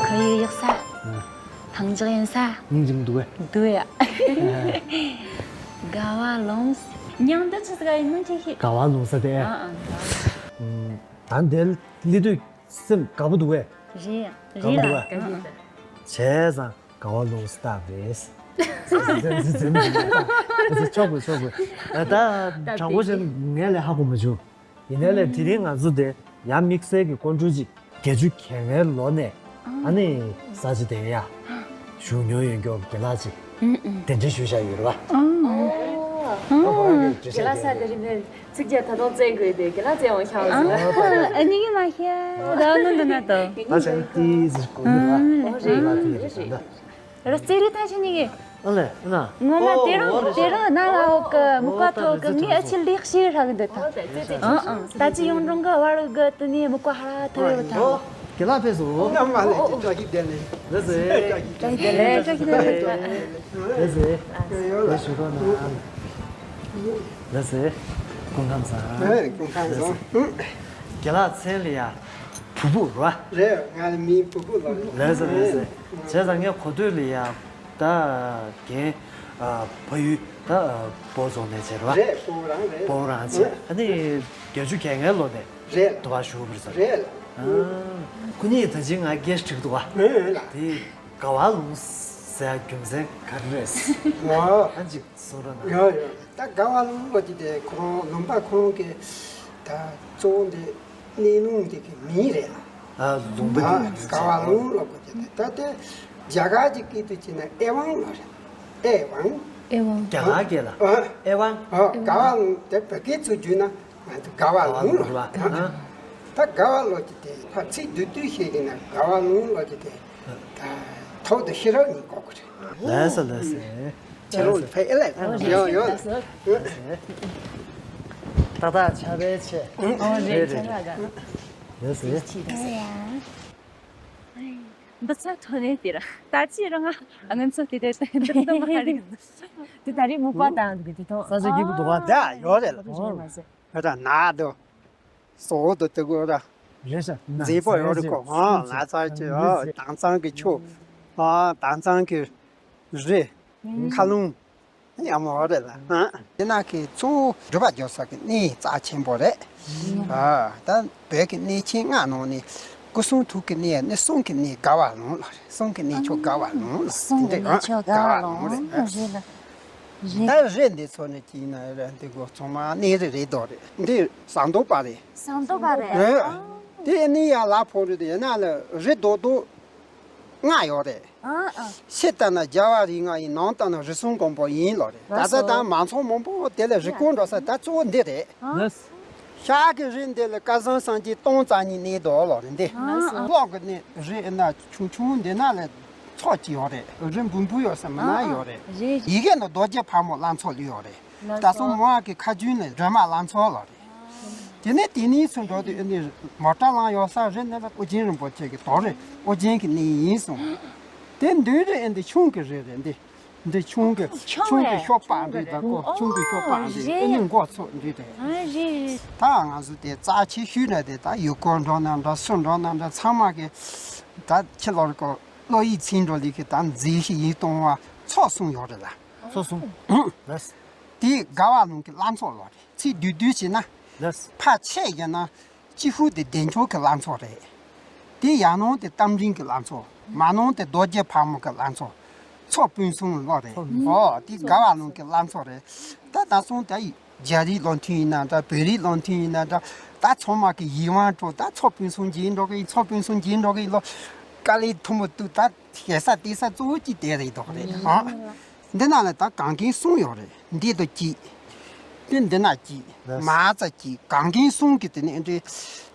可以ཡག་ས། ཐང་ཅག་ཡིན་ས། སྙིང་རྗེ་མི་འདུག་གས། འདུག་ཡ། དགའ་བ་ལོངས། མྱང་འདི་ཆི་ཟིག་ཡིན་ནོ་ཅི་ཤེས། དགའ་བ་ལོངས་ས་དེ། ཨ་ཨ། ད་འདིར་སླེབས་དུས་སེམས་དགའ་པོ་འདུག་གས། རེད་ཡ། རེད་ལ། དགའ་པོ་འདུག་གས། བྱས་ཙང་དགའ་བ་ལོངས་ས་རེད། ཆོག་གི་ཆོག་གི། ད་དྲང་པོ་བཤད་ན་ངས་ལས་ཧ་གོ་མ་བྱུང་། ཡིན་ནའི་ལས་དེ་རིང་ང་ཚོ་དེ་ཡང་དམིགས་བསལ་གྱི་སྐུ་མགྲོན་ཅིག་བརྒྱད་ཅུ་གྱ་ལྔའི་ལོ་ནས་ཨ་ནི་ས་ཆ་དེ་ཡ་བཞུགས་མྱོང་ཡོད་མཁན་རྒན་ལགས་ཅིག་གདན་འདྲེན་ཞུས་བཞག་ཡོད་རེད་པ། ཨོ། ཨོ། རྒན་ལགས་ས་དེ་རིང་ནས་ཚིག་བརྒྱ་ད་དུང་བཙན་དགོས་ཏེ་རྒན་ལགས་བཙན་དབང་ཤར་ཟེར། ཨ་ནི་གི་མ་ཤེས་ད་ནོ་འདི་ན་ད། ང་ཚང་ཏི་ཟིག་གོ་ནི་རེད་པ། ཨོ་རེད་རེད་རེད། ར་རྩེ་རེ་ཐང་ཆེན་ནི་གི། ཨ་ལེ་ཨ་ན། ངོ་མ་དེ་རིང་དེ་རིང་ན་ལ་འོག་གི་མུ་ཀ་ཐོག་གི་ངའི་ཨ་ཆི་ལེགས་ཤེས་རག་འདི་ད། ཨང་ཨང་ད་ཅི་ཡོང་འབྲོང་གི་བར་གི་དེ་ནས་མུ་ཀ་ཧ་ར་ཐོ་ཡོད་ད། ཨོ། གི་ལ་ཕེ་སོ། ང་མ་ལེ་ཅི་ཅོ་ཀི་དེ་ལེ། ལེ་ཟེ། ཀི་དེ་ལེ་ཀི་དེ་ལེ། ལེ་ཟེ། ལེ་ཞུ་གོ་ན། ལེ་ཟེ། སྐུ་ཁམས་བཟང་། ཨེ་སྐུ་ཁམས་བཟང་། གི་ལ་མཚན་ལ་ཡ། བུ་བུ་ར། རེད་ང་ལ་མིང་བུ་བུ་ལབ་རེད། ལེ་ཟེ་ལེ་ཟེ། བྱས་ཙང་ངས་གོ་ཐོས་ལ་ཡ། ད་རྒན་ཨ་ཕ་ཡུལ་ད་ཨ་སྤོ་རྫོང་ནས་བྱས་རེད་པ། རེད་སྤོ་རང་རེད། སྤོ་རང་བྱས། ཨ་ནི་བརྒྱད་ཅུ་གྱ་ལྔའི་ལོ་ནས་ རེད། དུ་བ་ཞུ་བར་ཟེར། རེད། ཨ། ཁོ་གཉིས་ད་ཅི་ང་རྒྱལ་ཁྲིག་འདུག་བ། ཨེ་ལ། དེ་དགའ་བ་ལུང་ཟེར་རྒྱུ་མཚན་ག་རེ་རེད། ཨ། ཨ་ཅིག་གསུང་རོགས་གནང་། ཡོ་ཡོ། ད་དགའ་བ་ལུང་ལོ་ཅི་དེ་ཁོ་རང་ལུང་པ་ཁོ་རང་གི་ད་གཙོ་བོ་འདི་གནས་ལུང་འདི་གི་མིང་རེད་ལ། ཨ། ལུང་པ་འདི་གི་མིང་རེད། དགའ་བ་ལུང་ལོ་གོ་ཅི་དེ་ད་དེ་རྒྱ་གར་གྱི་སྐད་དུ་བྱས་ན་ཨེ་ཝང་ལོ་རེད། ཨེ་ཝང་། ཨེ་ཝང་། རྒྱ་གར་སྐད་ལ་ཨ། ཨེ་ཝང་། ཨ། དགའ་བ་ལུང་དེ་བོད་སྐད་ཚུར་བསྒྱུར་ན། ང་ཚོ་དགའ་བ་ལུང་ལ། ད་དགའ་བ་ལོ་ཅི་དེ་ཕར་ཚིག་བསྡུས་བསྡུས་ཤེས་ཀྱི་ན་དགའ་བ་ལུང་ལོ་ཅི་དེ་ད་ཐོག་ཏུ་ཤེས་རབ་གཉིས་གོ་གི་རེད། ལགས་སོ་ལགས་སོ། ཁྱེད་རང་ཕ་ཨེ་ལ་ཡོད་ཡོད། ཏག་ཏག་ཆ་བའི་ཆེ། ཨོ་རེད་ཆ་ལ་དགའ། ལགས་སོ། ཆི་ད་ཡ། འདི་ཚ་ཐོན་ནས་དེ་ར་ད་ཅི་རང་ང་ང་ཚོ་དེ་དེ་དེ་དེ་མ་རེད། དེ་ད་རེས་མུ་པ་དང་དེ་དེ་ཐོག་ས་ཆ་སྐྱིད་པོ་འདུག་བ། ད་ཡོད་རེད་ལ། ཨོ་རེད་མ་ཟད། ད་ན་དུ། སོ་དུ་དེ་གོ་ར། རེད་ཤག་མཛེས་པོ་ཡོད་རེད་གོ། ཨ། ལ་ཚ་ཅི། ཨ། དྭངས་གཙང་གི་ཆུ། ཨ། དྭངས་གཙང་གི་རི། མཁའ་རླུང་། ཡག་མོ་རེད་ལ། ཨ། དེ་ན་གི་གཙོ་བོ་སྒྲུབ་པ་སྦྱོར་ས་གི་གནས་རྩ་ཆེན་པོ་རེད། ཨ། ད་བོད་ཀྱི་གནས་ཆེན་ལྔ་ནང་ནས་སྐུ་གསུང་ཐུགས་ཀྱི་གནས་ནི་གསུང་གི་གནས་དགའ་བ་ལུང་ལ་རེད། གསུང་གི་གནས་མཆོག་དགའ་བ་ལུང་ལ། གསུང་གི་གནས་མཆོག་དགའ་བ་ལུང་རེད། རེད་ལ། རེད། ད་རི་འདི་ཚོ་ནི་ཅི་ཡིན་ན་རེད། འདི་གོ་ཚང་མ་གནས་རི་རེད་དོ་རེད། འདི་ཟངས་མདོག་དཔལ་རེད། ཟངས་མདོག་དཔལ་རེད། རེད། དེ་ནི་ཡང་ལ་ཕོག་རེད། དེ་ཡིན་ན་ལ་རི་རྡོག་རྡོག་ལྔ་ཡོད་རེད། ཨ་ཨ། ཕྱི་ལྟ་ན་རྒྱལ་བ་རིགས་ལྔ་ཡིན། ནང་ལྟ་ན་རིགས་གསུམ་མགོན་པོ་ཡིན་ལོ་རེད། ད་ལྟ་ད་མང་ཚོགས་མང་པོ་དེ་ལ་རི་སྐོར་འགྲོ་ས་ད་གཙོ་བོ་འདི་རེད། ཨ། ལགས། ཤར་གྱི་རི་འདི་ལ་སྐལ་བཟང་སངས་རྒྱས་སྟོང་རྩ་གཉིས་གནས་རྡོ་ལོ་རེད་འདི། ཨ་ཨ། ལྷོ་གི་ནི་རི་ཨེ་ན་ཆུང་ཆུང་འདི་ན་ལ་ཚོགས་ཀྱི་ཡོད་རེད། རི་འབུམ་བུ་ཡོད་ས་མི་ན་ཡོད་རེད། རེད། ཡི་གེ་ནི་རྡོ་རྗེ་ཕག་མོ་བླ་མཚོ་ལ་ཡོད་རེད། ད་སོང་མོ་གི་ཁ་རྒྱུན་ནི་སྒྲོལ་མ་བླ་མཚོ་ལོ་རེད། དེ་ནས་དེ་ནས་ཚུར་འགྲོ་དུས་ཨེ་འདི་མོ་ཊ་ལང་ཡོད་ས་རི་ནི་ཨོ་རྒྱན་རིན་པོ་ཆེ་གི་དོ་རེད། ཨོ་རྒྱན་གྱི་གནས་ཡིན་གསུངས། དེ་མདུན་རི་ཨེ་འདི་ཁྱུང་གི་རི་རེད་འདི། འདི་ཁྱུང་གི་ཁྱུང་གི་ཤོག་པ་འདི་ད་ཀོ་ཁྱུང་གི་ཤོག་པ་འདི་ཨེ་ནི་མགོ་ཚོ་འདི་རེད། ད་ང་ཚོ་དེ་རྩ་ཆེ་ཤོས་ན་དེ་ད་ཡུལ་སྐོར་འགྲོ་ན་འདྲ་སུ་འགྲོ་ན་འདྲ་ཚང་མ་གི་ད་ཕྱི་ལོར་ཀོ་བློ་ཡིད་ཚིམ་འགྲོ་ལི་གི་ད་མཛེས་ཤིང་ཡིད་དུ་འོང་བ་ཚོགས་གསུམ་ཡོད་རེད་ལ། ཚོགས་གསུམ། ལགས། དེ་དགའ་བ་ལུང་གི་བླ་མཚོ་ལོ་རེད། ཚིག་བསྡུས་བསྡུས་བྱས་ན། ལགས། ཕར་ཆེ་ཡིན་ན་སྤྱི་ཕུག་དེ་བདེ་མཆོག་གི་བླ་མཚོ་རེད། དེ་ཡར་ནང་དེ་རྟ་མགྲིན་གྱི་བླ་མཚོ། མར་ནང་དེ་རྡོ་རྗེ་ཕག་མོ་གི་བླ་མཚོ། མཚོ་སྤུན་གསུམ་ལོ་རེད། ཨོ་དེ་དགའ་བ་ལུང་གི་བླ་མཚོ་རེད། ད་ད་སོང་ད་རྒྱ་རིགས་བློ་མཐུན་ཡིན་ན་འདྲ་བོད་རིགས་བློ་མཐུན་ཡིན་ན་འདྲ་ད་ཚང་མ་གི་ཡིད་དབང་འཕྲོག་ད་མཚོ་སྤུན་གསུམ་འགྱིང་འགྲོ་གི་ཡིན། མཚོ་སྤུན་གསུམ་འགྱིང་འགྲོ་གི་ཡིན་ལོ། དཀའ་ལས་ཐུ་མོ་ཏུ་ད་ཞེ་ས་ལྟས་ས་གཙོ་བོ་གཅིག་དེ་རེད་དོ་རེད་ཨ། འདི་ན་ལ་ད་གངས་རྒན་གསུམ་ཡོད་རེད། འདི་དུ་གཅིག་དེ་འདི་ན་གཅིག་ལགས། མ་རྩ་གཅིག་གངས་རྒན་གསུམ་གྱི་དེ་ནི་ཨེ་འདྲའི་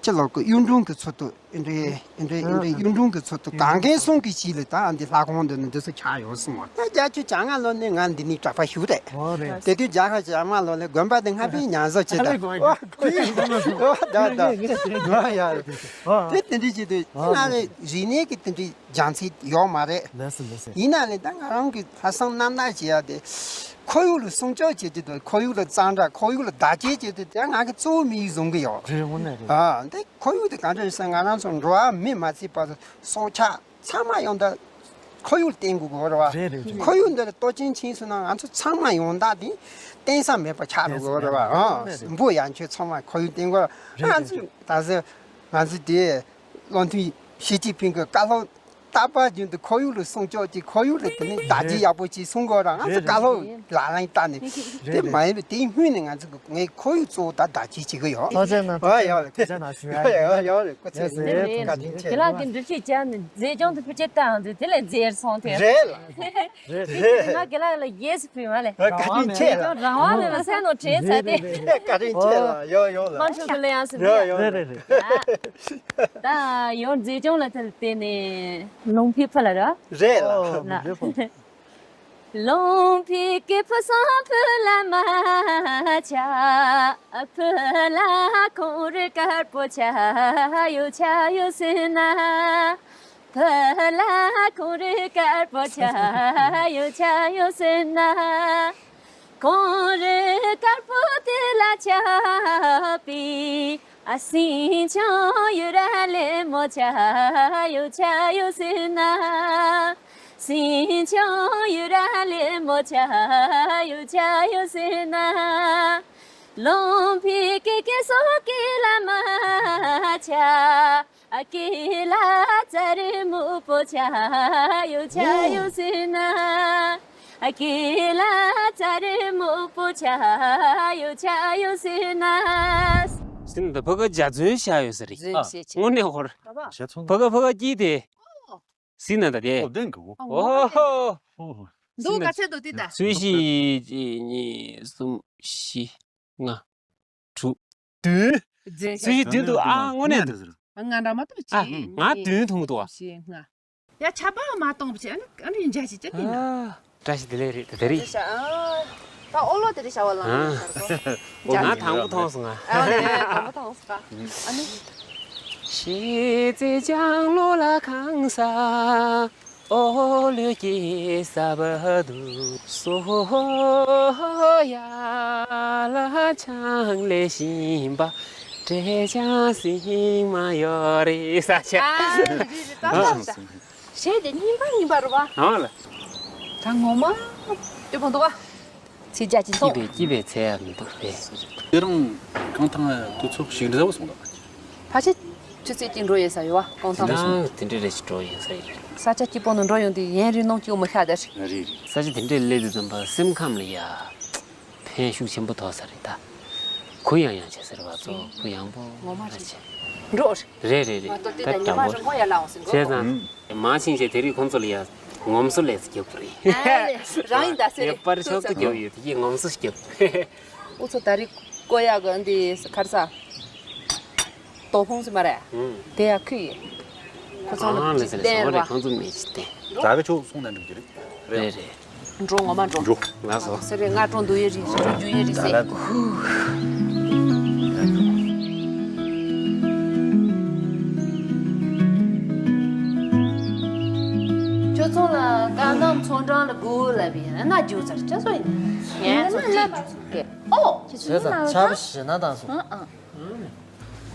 ཅི་ལོ་གི་གཡུང་དྲུང་གི་ཚུལ་དུ་ཨེ་འདྲའི་ཨེ་འདྲའི་ཨེ་འདྲའི་གཡུང་དྲུང་གི་ཚུལ་དུ་གངས་རྒན་གསུམ་གྱི་ཞིག་ལ་ད་འདི་ལྷ་ཁང་འདི་ནི་འདི་ཚོ་ཆགས་ཡོད་གསུང་བ། ད་བརྒྱད་ཅུ་གྱ་ལྔ་ལོ་ནས་ང་འདི་ནས་གྲྭ་པ་ཞུགས་རེད། ཨོ་རེད། དེ་དུས་བརྒྱ་ཆ་གྱ་ལྔ་ལོ་ལ་དགོན་པ་དེ་ང་པའི་ཉམས་གསོ་བྱེད་ད། ཨོ་ད་ད་ཡ་དེ་དེ་འདྲའི་བྱེད་དུས་ང་ལ་རིག་གནས་ཀྱི་དེ་འདྲའི་སྦྱང་ཚད་ཡོད་མ་རེད། ལགས་སོ་ལགས་སོ། ཡིན་ན་ལས་ད་ང་རང་གི་ལྷག་བསམ་རྣམ་དག་བྱེད་ཡ་དེ་ཁོར་ཡུག་ལ་སྲུང་སྐྱོབ་བྱེད་རྒྱུ་དང་ཁོར་ཡུག་ལ་གཙང་སྦྲ་ཁོར་ཡུག་ལ་བདག་གཅེས་བྱེད་རྒྱུ་དེ་ང་གི་གཙོ་བོ་དམིགས་ཡུལ་བཟུང་གི་ཡོད། རེད་དངོས་གནས་རེད། ཨ་འདི་ཁོར་ཡུག་དེ་གང་འདྲ་ཡིན་ཟེར་ང་རང་ཚོ་འགྲོ་བ་མི་མ་ཚད་པར་སྲོག་ཆགས་ཚང་མ་ཡོང་ད་ཁོར་ཡུག་ལ་བརྟེན་དགོས་གོ་རེད་བ། རེད་རེད་རེད། ཁོར་ཡུག་འདི་ལ་གཏོར་སྐྱོན་ཕྱིན་སོང་ན་ང་ཚོ་ཚང་མ་ཡོང་ད་དེ་བརྟེན་ས་མེད་པ་ཆགས་འགྲོ་གོ་རེད་བ། ཨ་འབུ་ཡང་ཆོས་ཚང་མ་ཁོར་ཡུག་བརྟེན་དགོས་རེད། ང་ཚོ་ད་ཟེར་ང་ཚོ་དེ་བློ་མཐུན་ཞི་ཅིན་ཕིང་གི་བཀའ་སློབ་རྟག་པར་རྒྱུན་དུ་ཁོར་ཡུག་ལ་སྲུང་སྐྱོབ་ཀྱིས་ཁོར་ཡུག་ལ་དེ་ནས་བདག་གཅེས་ཡག་པོ་བྱེད་གསུང་དགོས་ར། ང་ཚོ་བཀའ་སློབ་ལག་ལེན་བསྟར་ནས་དེ་མ་ཡིན་པའི་དེའི་སྔོན་ནས་ང་ཚོ་གི་ངའི་ཁོར་ཡུག་གཙོ་བོ་ད་བདག་གཅེས་བྱེད་ཀྱི་ཡོད། ཐུགས་རྗེ་གནང་། ཨ་ཡོད་ལ་ཐུགས་རྗེ་གནང་ཞུ་ཡ། ཡོད་ཡོད་རེད། སྐུ་ཚེ་རིང་། བཀའ་དྲིན་ཆེ། དེ་ལ་གི་འདྲི་གཅོད་བྱས་ནས་མཛེས་ལྗོངས་དུ་ཕུ་ཆེ་བཏང་དུས་དེ་ལས་མཛེས་སོང་དེ། རེད་ལ། རེད་རེད། ང་དགེ་ལགས་ལ་ཡེ་སི་ཕུལ་མ་ལས། བཀའ་དྲིན་ཆེ་ལ། རང་དབང་མེད་པ་སེམས་ནང་དྲན་ཚར་ཏེ། བཀའ་དྲིན་ཆེ་ལ། ཡོད་ཡོད་ལ། མ་འཁྲུག་གི་ལ་ཡང་སི་ཡོད་ཡོད་རེད་རེད། ད་ཡོད་མཛེས་ལྗོངས་ལ་ཐལ་ཏེ་ནས་ལུང་པའི་ཕུ་ལ་ར། རེད་ལ། ལུང་པའི་ཀི་ཕུ་སང་ཕུ་ལ་མ་ཆ། ཕུ་ལ་ཁོང་རི་དཀར་པོ་ཆ་ཡོད་ཆ་ཡོད་སེ་ན། ཕུ་ལ་ཁོང་རི་དཀར་པོ་ཆ་ཡོད་ཆ་ཡོད་སེ་ན། ཁོང་རི་དཀར་པོ་དེ་ལ་ཆགས་པའི་ཨ་སྲིན་ཆུང་ཡུ་ར་ལེ་མོ་ཆ་ཡོད་ཆ་ཡོད་སེ་ན། སྲིན་ཆུང་ཡུ་ར་ལེ་མོ་ཆ་ཡོད་ཆ་ཡོད་སེ་ན། ལོང་ཕི་ཀེ་ཀེ་སོ་ཀེ་ལ་མ་ཆ། ཨ་ཀེ་ལ་ཙ་རི་མུ་པོ་ཆ་ཡོ་ཆ་ཡོ་སི་ན། ཨ་ཀེ་ལ་ཙ་རི་མུ་པོ་ཆ་ཡོ་ཆ་ཡོ་སི་ན། སིན་ད་ཕ་ག་འཇའ་ཚོན་ཤ་ཡོད་ས་རེད། རེད་ཤེས་ཆེ། དངོས་གནས་ཧོར། ག་པ། ཞེ་ཚོང་ཕ་ག་ཕ་ག་སྐྱིད་དེ། སིན་ན་ད་དེ། ཨོ་བདེན་གི། ཨོ་ཧོ། ཨོ་ཧོ། འདུག་ག་ཚད་དུ་དེ་ད། ཚོས་གཞི་གཅིག་གཉིས་གསུམ་བཞི། ལྔ། དྲུག་བདུན། རྫུན་ཚོས་གཞི་བདུན་འདུག་ཨ་དངོས་གནས་འདུག་ང་འདྲ་མ་གཏོགས་ཨ་གཅིག་ང་བདུན་མཐོང་འདུག་བཞི་ལྔ། ཡ་ཆ་པ་མ་གཏོང་བྱས་ཨ་ནི་ཨ་ནི་འཇའ་ཞིག་ཅི་ཡིན་ན། ཨ་བཀྲ་ཤིས་བདེ་ལེགས་རེད་ད་དེ་རེད། ད་ཨོ་ལོ་དེ་རེད་ཤ་བ་ལང་ཨ་ང་དང་པོ་མཐོང་སོང་ང་། ཨ་ནི་དང་པོ་མཐོང་སོང་ཨ་ནི། ཤེས་ཚེ་ལྕང་ལོ་ལ་གང་ས། ཨོ་ལོས་ཀྱི་ས་བ་དུ་སོ་ཡ་ལ་ཆང་ལས་བཞིན་པ་བྲེ་ཆང་སིང་མ་ཡོ་རི་ས་ཆ། ཨ་རི་རི་ད་ད་ད་ཞེས་དེ་གཉིས་པ་གཉིས་པ་རུ་བ། ཨང་ལ། ད་ངོ་མ་དེ་བོ་འདུག་བ། ཚིག་རྒྱ་ཅི་སྐྱིད་སོང་། པའི་སྐྱིད་པའི་ཚལ་ཡང་མི་འདུག་པས། དེ་རིང་རྐང་ཐང་དུས་ཚོད་ཞིག་འདྲ་བོ་སོང་ད། ཕལ་ཆེར་ཆུ་ཚོད་གཅིག་འགྲོ་ཡོད་ས་ཡོད་བ་ཀོང་ཐང་དུ། ད་དེ་འདྲའི་རེ་ཞིག་འགྲོ་ཡིན་ས་ཡིན། ས་ཆ་སྐྱིད་པོ་ནང་འགྲོ་ཡོང་དུས་ཡན་རིང་ནང་སྐྱོ་མི་ཤ་དར། རེད་རེད། ས་ཆ་དེ་འདྲའི་སླེབས་དུས་ཙམ་པ་སེམས་ཁམས་ལ་ཡ་ཕན་ཤུགས་ཆེན་པོ་ཐོགས་ས་རེད་ད། གུ་ཡང་ཡང་བྱེད་ཟེར་བ་ཚོ་གུ་ཡང་པོ་ངོ་མ་རེད། འགྲོ་རེད། རེད་རེད་རེད། ང་ཏོ་དེ་ད་ད་ཉི་མ་ད་རང་ཁོ་ཡ་ལ་འོང་སེ་འགྲོ། བྱས་ཙང་མ་ཕྱིན་ཆད་དེ་རིང་ཁོང་ཚོ་ལ་ཡ་ངོམ་སོ་ལས་སུ་རྒྱབ་པ་རེད། རང་ཡིན་ད་སེ་རེད། ངས་པར་ཤོག་ཏུ་རྒྱབ་ཡོད་དེ་གིས་ངོམ་སོ་རྒྱབ། ཨུ་ཚོ་ད་རིང་ཀོ་ཡ་གི་འདི་གར་ས་དོ་ཕོང་སི་མ་རེད། དེ་ཡ་ཁུ་ཡི་ཁོ་ཚོ་ཨང་ལ་ལ་ཟེར་ལ་བསྟན་ཟེར་བ་རེད། ར་ཁོང་ཚོ་མི་ཅི་བསྟན། ད་ག་ཆོག་སོང་ན་འགྲིག་གི་རེད། རེད་རེད། འགྲོ་ངོ་མ་འགྲོ། འགྲོ། ལགས་སོ། སེ་རེད་ང་འགྲོ་འདུག་ཡེ་རིག་འགྲོ་རྒྱུ་ཡེ་རིག་སེ། ད་ལ་ཁྱོད་ཚོ་ལ་དཀར་ནག་ཚོང་ཀྲང་ལ་སྒུག་ལབ་པའི་ང་རྒྱུག་ཚར་ཅི་བཟོ་ཡིན། ངས་ཚོ་ཅི་རྒྱུག་ཚར། ཨོ། ཁྱེད་ཚོ་ཡིན་ན་ལ་ཆར་ཞེ་ན་དང་སོང་།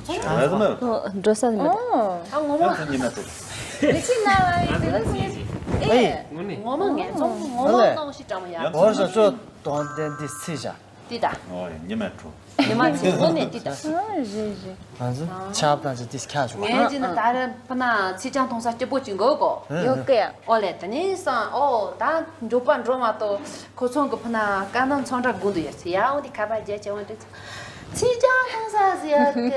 འགྲོ་ས་མེད། ཨོ། ད་ངོ་མ། ཉི་མ་དྲུག་མི་ཚེ་ན་ལ་ཡི་དེ་ལ་ངོ་མ་ངན་ཚོང་ངོ་མ་ནང་ཞིག་དྲང་ཡ། འོར་ས་ཅོ་དོན་ལྡན་འདི་སི་བཞག་འདི་ད། ཨོ་ཉི་མ་དྲུག་ཉི་མ་ཚེ་ངོ་ནས་འདི་ད། ཨ་རེད་རེད། ང་ཚོ་ཆབ་དང་ཅི་ཏིས་ཁྱག་ཞུ་བ། ངས་ཅི་ན་ད་རེ་ཕ་ན་ཚིག་ཅང་མཐོང་ས་སྐྱིད་པོ་ཅིག་འགོ་གོ། ཡོད་ཀི་ཡ། ཨོ་ལེ་ད་ནི་སང་ཨོ་ད་མགྱོགས་པ་འགྲོ་མ་གཏོགས་ཁོ་ཚོང་གི་ཕ་ན་དཀར་ནག་ཚོང་འདྲ་དགོས་འདུག་ཡ་ཚེ་ཡ་འོ་དེ་ཁ་པར་རྒྱ་ཆེ་བ་འདྲ་ཚེ། ཚིག་ཅང་མཐོང་ས་ཟེར་ཡ་ཀི།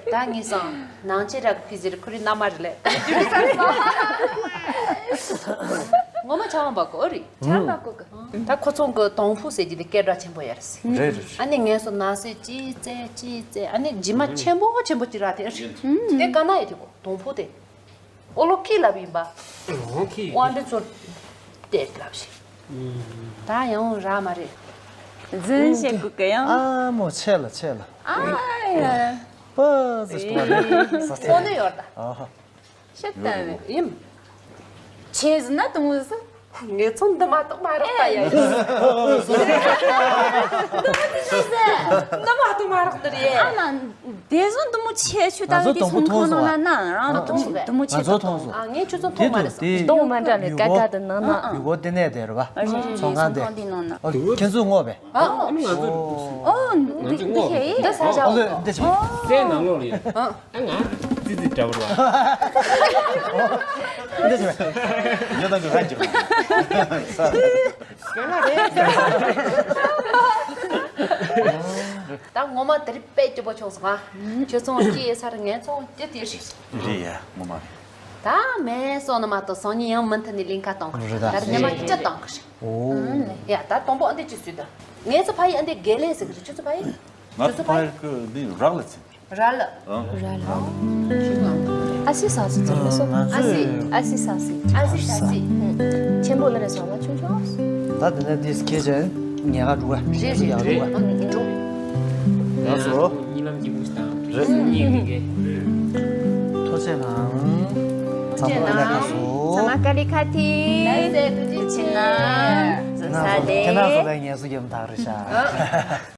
ད་ངས་སང་ནང་ཆེ་རག་ཕི་ཟེར་ཁོ་རི་ན་མ་རེད་ལེ། ངོ་མ་ཆ་བ་འབག་གོ་རི། ཆ་བ་གོ་གི། ད་ཁོ་ཚོང་གི་དོང་ཕུ་ཟེར་གྱི་དེ་སྐད་གྲགས་ཆེན་པོ་ཡ་རེད་ཟེར། རེད་རེད། ཨ་ནི་ངས་སོ་ན་སེ་ཅི་ཙེ་ཅི་ཙེ་ཨ་ནི་ཇི་མ་ཆེན་པོ་ཆེན་པོ་ཅི་ར་དེ་རེད། དེ་ཀ་ན་ཡོད་དེ་གོ་དོང་ཕུ་དེ། ཨོ་ལོ་ཁི་ལབ་ཡིན་པ། ཨོ་ཁི། དབང་འདྲེ་ཚོ་བལྟས་ལབ་ཤིག་ད་ཡང་རག་མ་རེད། རྫུན་བཤད་དགོས་ཀི་ཡང་། ཨ་མོ་ཆེ་ལ་ཆེ་ལ། ཨ་ཡ། པ་ཟེར་ཏོ་ལེ། ཁོ་ནི་ཡོད་ད། ཨ་ཧ། ཤད་ད་མེད། ཡིན། ཆེ་ཟིན་ན་དུང་ཟིན། ངས་ཚོང་འདི་མ་གཏོགས་མ་རག་པ་ཡ་ཡིན། འདི་མོ་དེ་ཚོ་ཟེར། འདི་མ་གཏོགས་མ་རག་འདི་རེད། ཨ་ན། དེ་བཟོ་འདི་མོ་ཆེ་ཆུ་ང་ད་ཚོ་དེ་དང་པོ་ཚོང་ཁང་མཐོང་ནང་སོང་ན་ན་རང་ང་ཚོ་དེ་མོ་ཆེ་ང་ཚོ་མཐོང་སོང་། ཨ་ངས་ཁྱོད་ཚོ་མཐོང་མ་རེད་ཟེར། དེ་དོང་མ་འདྲ་ལས་ཀ་ཀ་དེ་ནང་ན། ཡུ་གོ་དེ་ནས་དེ་རེད་པ། ཨ་རེད་རེད། ཚོང་ཁང་དེ། ཚོང་ཁང་དེ་ནང་ན། ཨ་ཁྱེད་ཚོ་ངོ་བས། ཨ་ཨ་ང་ཚོ། ཨོ་འདི་འདི་ཧེ་འདི་ས་ཨོ་ཞའོ། འདི་ཆེ། སའི་ནང་ལོགས་ལ་ཡོད། ཨ་ང་ཙི་ཙི་འདྲ་བོ་རེད་པ། འདི་ཆེ། ཡོད་དང་གི་ཧ་ཅང་། ད་ངོ་མ་དེ་རིང་དཔེ་སྐྱིད་པོ་བྱུང་སོང་ཨ། ཁྱོད་ཚོ་སྐྱིད་ས་རེད། ངས་ཚོ་སྐྱིད་དེ་རེད། རེད་ཡ་ངོ་མ་རེད། ད་མེད་སོང་ན་མ་གཏོགས་སང་ཉིན་ཡང་མུ་མཐུད་ནས་ལིང་ཁ་གཏོང་གི་རེད། ད་ཉི་མ་བཅུ་གཏོང་གི་རེད། ཨོ། ཡ་ད་དང་པོ་ཨ་འདི་ཅི་སུས་ད། ངས་ཚོ་ཕ་ཡི་ཨ་འདི་དགེ་ལེགས་ཟེར་གི་རེད། ཁྱོད་ཚོ་ཕ་ཡི། ང་ཚོ་ཕ་ཡི་གི་འདི་རག་ལ་ཚིག་ར་ལ། ར་ལ། ཨ་སི་ས་སི་ཚོ་མི་སོ། ཨ་སི། ཨ་སི་ས་སི། ཨ་སི་ས་སི། ཆེན་པོ་ནི་རེད་སོང་ལ་ཆུང་ཆུང་། ད་དེ་ནས་འདི་སྐད་ཆ་ཉལ་ཁ་འགྲོ་ག་རེད་རེད་ཡག་རེད། འགྲོ་ག་ཡག་སོ། གཉིད་ལམ་གྱི་མུ་སྟངས་རེད། གཉིད་ཀྱི་གེ་ཐོ་ཆེ་ནང་། ཚང་མ་ལ་ཁ་སོ། ཚང་མ་ཀ་ལི་ཁ་ཐི། ལ་སེ་ཏུ་ཅི་ཆི་ན། ཁྱེད་རང་ཚོ་ལ་ངལ་གསོ་རྒྱབ་མ་ཐག་རེད་ཤག